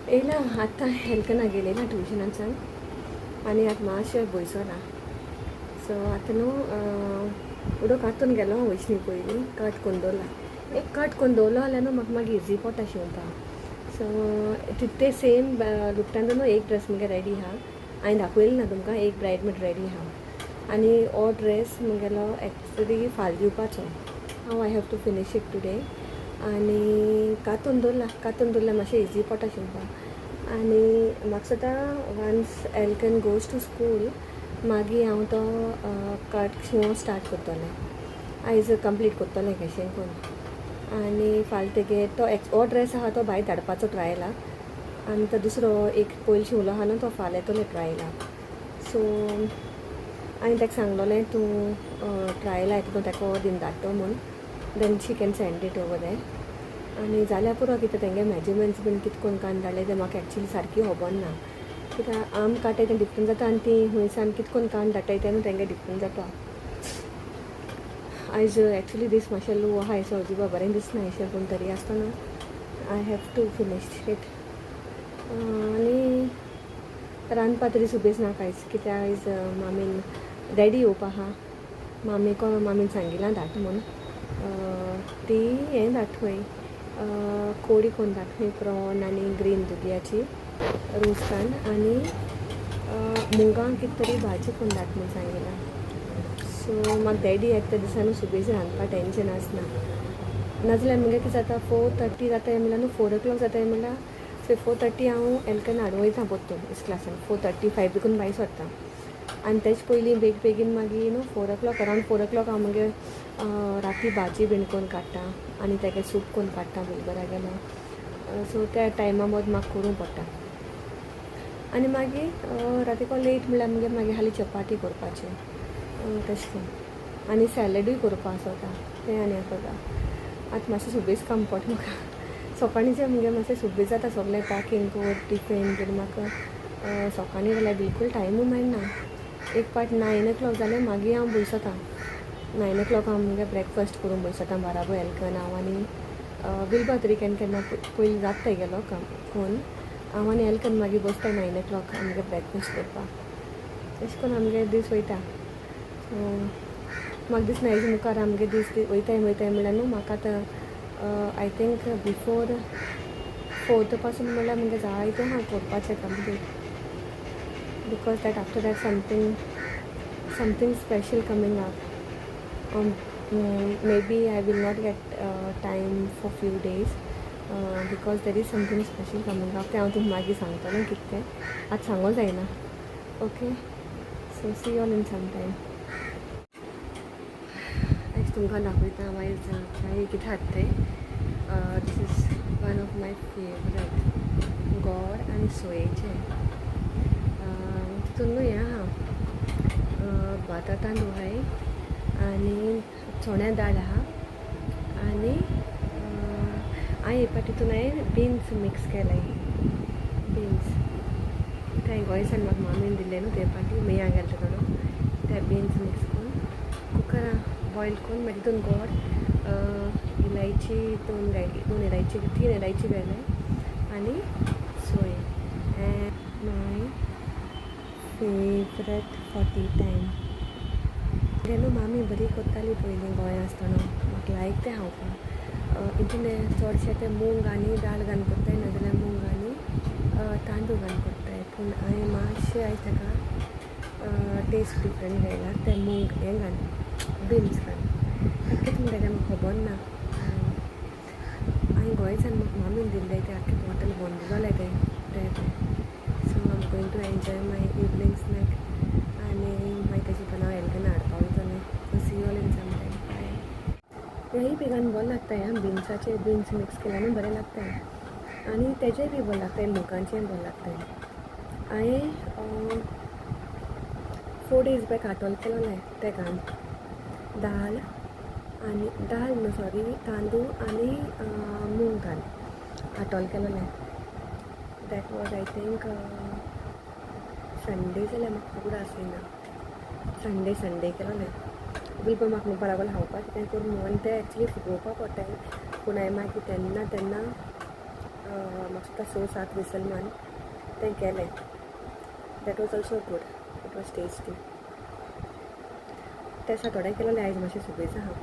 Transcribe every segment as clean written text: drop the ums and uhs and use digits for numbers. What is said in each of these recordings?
येयला आतां एल्कना गेलेला ट्युशनाच्यान आनी आतां मातशें बयसोला. सो आतां न्हू उदक कातून गेलो हांव वयचनी पयलीं कट करून दवरला. एक कट करून दवरलो जाल्यार न्हू म्हाका मागीर इजी पडटा शिंवपाक. सो तितले सेम लुगटान न्हू एक ड्रेस मुगे रेडी आहा, हांवें दाखयलें ना तुमकां, एक ब्रायडमेड रेडी आहा. आनी हो ड्रेस मुगेलो एक्चुली फाल दिवपाचो हांव, I have to finish it today. आनी कातून दवरला, कातून दवरल्यार मातशें इजी पडटा शिंवपाक. आनी म्हाका दिसता once Elkan goes to school मागीर हांव तो कट शिंवोंक स्टार्ट करतलें, आयज कंप्लीट करतलें कशें करून. आनी फाल्यां तेगे तो हो ड्रेस आहा तो भायर धाडपाचो ट्रायलाक, आनी तो दुसरो एक पयलीं शिंवलो आहा न्हू तो फाल्यां येतलो ट्रायलाक. सो हांवें ताका सांगलोलें तूं ट्रायला येता तूं ताका दिन धाडटो म्हूण, then she can send it over there. आनी जाल्यार पुरो, कितें तेंगे मेजरमेंट्स बीन कितें करून काडून धाडले तें म्हाका एक्चुली सारकी खबर ना, कित्याक आम काडटाय तें डिफरंट जाता आनी ती हुंयसान कितें करून काडून धाडटाय तें न्हू तेंगे डिफरंट जाता. आयज एक्चुली दीस मातशें लो आहा सो अजिबात बरें दिसना अशें, पूण तरी आसतना I have to finish it. आनी रांदपा तरी सुबेज नाका आयज, कित्याक आयज मामीन डॅडी येवपा आहा, मामीक मामीन सांगिलां धाड म्हूण. ती हें धाडटा खंय, कोडी कोन्न धाडटा खंय, प्रॉन आनी ग्रीन दुदयाची रोस कान आनी मुगां कितें तरी भाजी कोन्न धाड म्हूण सांगिलां. सो म्हाका डॅडी येता त्या दिसा न्हू सुबेज रांदपा टेंशन आसना, नाजाल्यार मुगे कितें जाता 4:30 जाता म्हणल्यार न्हू 4 o'clock जाता म्हणल्यार, सो 4:30 हांव एल्कन हाडूं वयता परतून क्लासान, 4:35 देखून भायर सरता. आनी तेज पयलीं बेग बेगीन मागीर न्हू 4 o'clock, around 4 o'clock हांव मुगे राती भाजी बीन करून काडटा आनी तेगे सूप करून काडटा बिलबरा गेलो. सो त्या टायमा मद म्हाका करूंक पडटा. आनी मागीर रातीको लेट म्हणल्यार मुगे मागीर हाली चपाती करपाची तशें करून, आनी सॅलडूय करपा आसता तें आनी आसता. आतां मातशें सुबेज काम पडटा म्हाका, सकाळीं मुगे मातशें सुबेज जाता सगळें पॅकिंग कर टिफीन बीन, म्हाका सकाळीं जाल्यार बिलकूल टायमूय मेळना. एक पाट 9 o'clock जालें मागीर हांव बसता, 9 o'clock हांव मुगे ब्रेकफास्ट करूंक बसता बाराबर एल्कन हांव आनी विलबा तरी केन्ना केन्ना पयलीं जाता गेलो काम कोन्न हांव आनी एल्कन मागीर बसता 9 o'clock आमगे ब्रेकफास्ट करपाक. तशें करून आमगे दीस वयता. सो म्हाका दिसना हेजे मुखार आमगे दीस वयताय वयताय म्हणल्यार न्हू म्हाका आतां I think before fourth पासून म्हणल्यार मुगे जायतें आहा करपाचें complete, because that after that something special coming up. Maybe I will not get time for few days because there is something special coming up. तें हांव तुमकां मागीर सांगतलें कितें तें, आतां सांगो जायना. Okay, so see all in some time. आयज तुमकां दाखयता हांव आयज चाये कितें हाडटा तें. This is one of my favourite, गोड आनी सोयेचें. तितून न्हू हें आहा, भाता तांदूळ आहाय आनी चण्या दाळ आहा आनी हांवें हे पाटी तितून हांवें बिन्स मिक्स केलाय, बिन्स तें गोंयसान म्हाका मामीन दिल्लें न्हू ते पाटी मेया गेले थोडो, ते बिन्स मिक्स करून कुकरान बॉयल करून मागीर तितून गोड, इलायची दोन घायली, दोन इलायची, तीन इलायची घायले आनी सोय. And my favourite for tea time. न्हू मामी बरी करताली पयलीं गोंया आसतना, म्हाका लायक तें खावपाक. हितून चडशे ते मूंग आनी दाळ घालून करताय, नाजाल्यार मूंग आनी तांदूळ घालून करताय, पूण हांवें मातशें आयज ताका टेस्ट डिफरंट घायला, ते मूंग हें घालून, बिन्स घालून. कितें म्हणटा तें म्हाका खबर ना. हांवें गोंयच्यान म्हाका मामीन दिल्लें तें आख्खें बॉटल बंद जालें तें तें तें. So I am going to enjoy my evening snack आनी मागीर तेजे उपरांत हांव एल्कना हाडपा वयतलें. So see all in some time, bye. हेंय बी घालून बरें लागता आं, बिन्साचे, बिन्स मिक्स केल्यार न्हू बरें लागता आनी तेजें बी बरें लागता, मुगांचें बरें लागता. हांवें 4 days back आटोल केलोलें तें घालून, दाल आनी दाल न्हू सॉरी, तांदूळ आनी मूंग घालून आटोल केलोलें. That was I think Sunday जाल्यार म्हाका उगडास येना, संडे संडे केलोलें. बिलकूल म्हाका म्हणपाक लागलो खावपाक कितें करून म्हणून, तें एक्चुली फुगोवपा पडटाय, पूण हांवें मागीर तेन्ना तेन्ना म्हाका सुद्दां 6-7 विसल मान तें केलें. That was also good, it was tasty. तें सातोड्या केलें, आयज मातशें सुबेज आहा.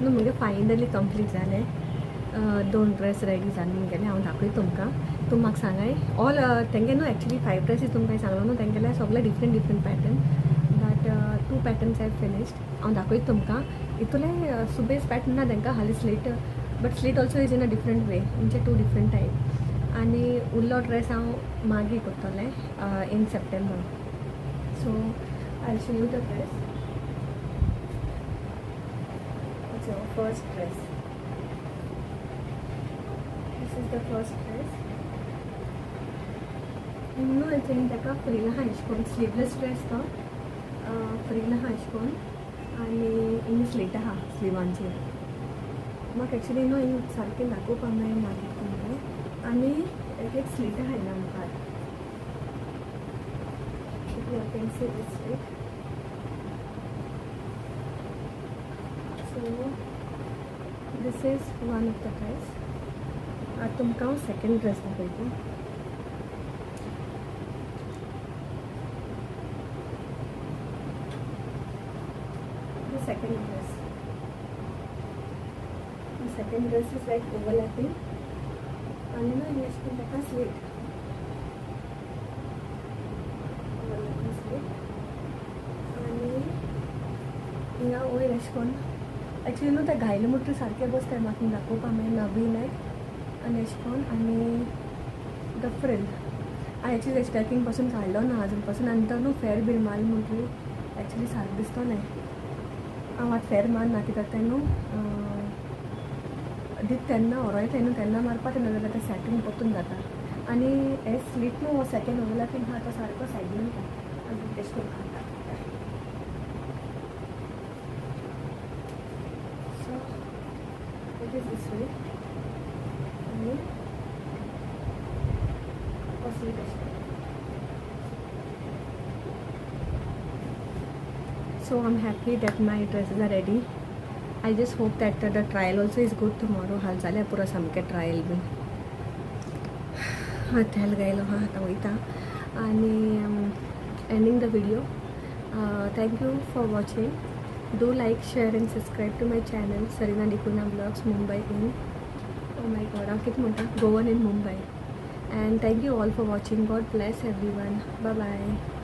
न्हू म्हगे फायनली कंप्लीट जालें. 2 ड्रेस रेडी जाले म्हगेले. हांव दाखयता तुमकां, तुमी म्हाका सांगाय ऑल तेंगे न्हू एक्चुली 5 ड्रेसीस तुमकां सांगलो न्हू, तेंगेले सगळे different different pattern, but 2 patterns I finished. हांव दाखयता तुमकां. इतले सुबेज पॅटर्न ना तेंकां, हाली slit, but slit also is in a different way, म्हणजे 2 डिफरंट टायप. आनी उरलो ड्रेस हांव मागीर करतलें in September. So I show you the dress. So first dress, this is the first dress. न्हू हें ताका फ्रील आहा एशें करून, स्लीवलेस ड्रेस तो, फ्रील आहा एशें करून आनी हिंगा स्लीट आहा स्लिवांचेर. म्हाका एक्चुली न्हू हिंगा सारकें दाखोवपाक मेळना कितें. आनी एक एक स्लीट आहा हिंगा मुखार, you can see this slit. So this is one of the dress. आतां तुमकां हांव सेकेंड ड्रेस दाखयता. The second dress. The second dress is like overlapping. आनी न्हू हिंगा अशें करून ताका स्लीट, ओवरलॅपींग स्लीट. आनी हिंगा वयर अशें करून एक्चुली न्हू तें घायलें म्हणटकीर सारकें बसता, म्हाका दाखोवपाक मेळना वी नॅक आनी अशें करून. आनी the frill हांवें एक्चुली स्टॅकिंग पासून काडलो ना आजून पासून. आनी तो न्हू फेर बीन मारलो म्हणटकीर एक्चुली सारकें दिसतलें. हांव आतां फेर मारना कित्याक तें न्हू दीत तेन्ना होरोयता न्हू तेन्ना मारपा तेन्ना जाल्यार तें सॅटींग परतून जाता. आनी हे स्लीट न्हू हो सेकेंड ओवरलॅपींग आहा तो सारको सायडीन वयता आनी तेश करून घालता. So it is this way आनी हो स्लीट अशें. So I'm happy that my dresses are ready. I just hope that the trial also is good tomorrow. हाल जाल्यार पुरो सामकें ट्रायल बीन. हात गायलो हा, आतां वयता आनी ending the video. Thank you for watching. Do like, share and subscribe to my channel Sarina D'Cunha blogs Mumbai in, oh my God हांव कितें म्हणटा, Goan in Mumbai. And thank you all for watching. God bless everyone. Bye bye.